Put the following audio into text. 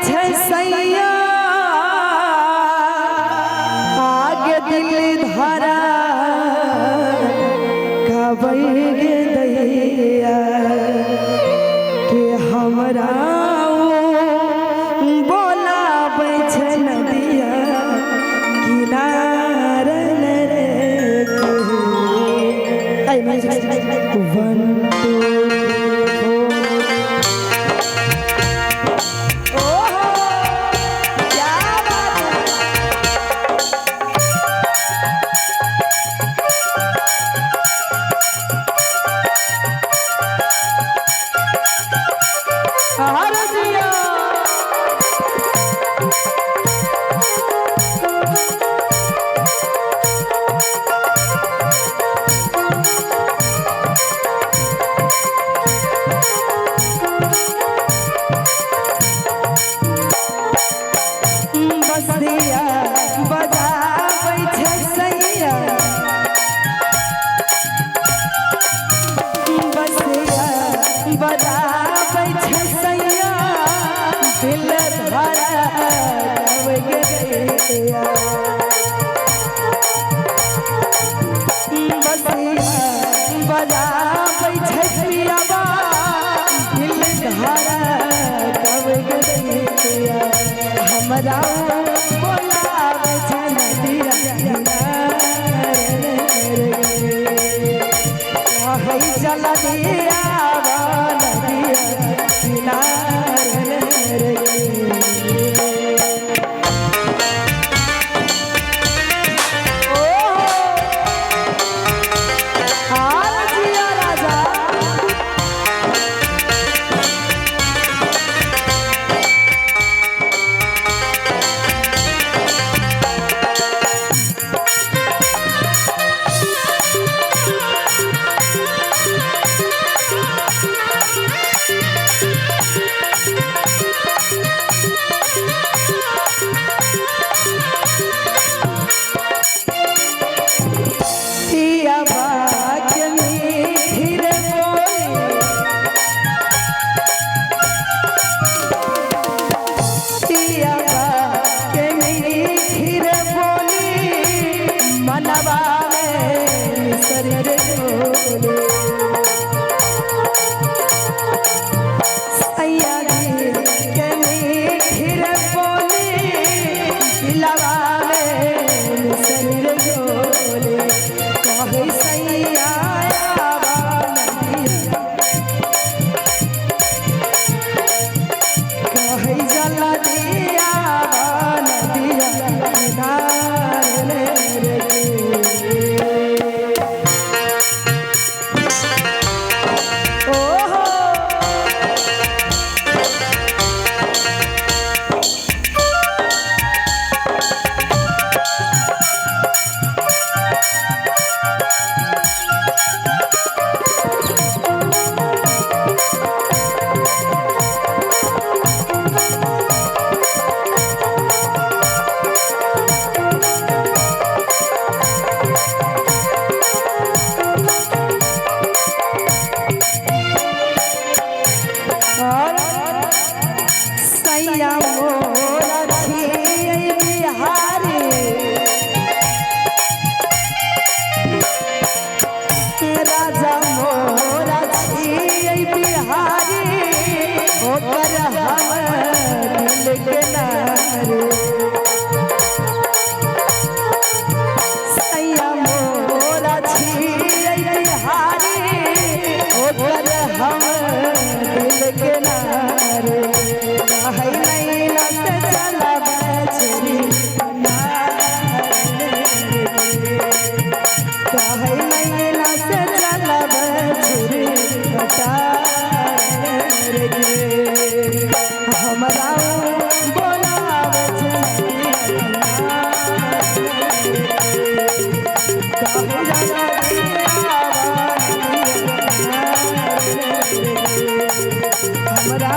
छै सैया आगे दिल धरा काबै गे दैया के हमरा बोलाबै छै नदिया किनार रे के। 1 2 3 4। ओहो क्या बात है। हर जिया बसिया बजाबै छै सैया बसिया बजाबै छै सैया दिल धरा गाबै गे दैया बसिया बजाबै छै पियाबा दिल धरा गाबै गे दैया हमरा बोलाबै छै नदिया किनार रे कहै चल दिया नदिया किनार रे। ओहो हाल जिया राजा। पिया बाके मीठी रे बोली पिया बाके मीठी रे बोली मनवा में मिसरी रे बोली सैया जी के मीठी रे बोली दिलवा में मिसरी रे बोली कहै सैया आवा नदिया कहै जल दिया नदिया किनार रे। ओहो और सैया मोरा छियै बिहारी राजा मोरा छियै बिहारी ओकर हम दिल के नारी सैया मोरा छियै बिहारी ओकर हम दिल के नारे कहै नैना से चलब छुरी कहै नैना से चलब छुरी कटार गे हमरा बोलाबै छै कहै हमरा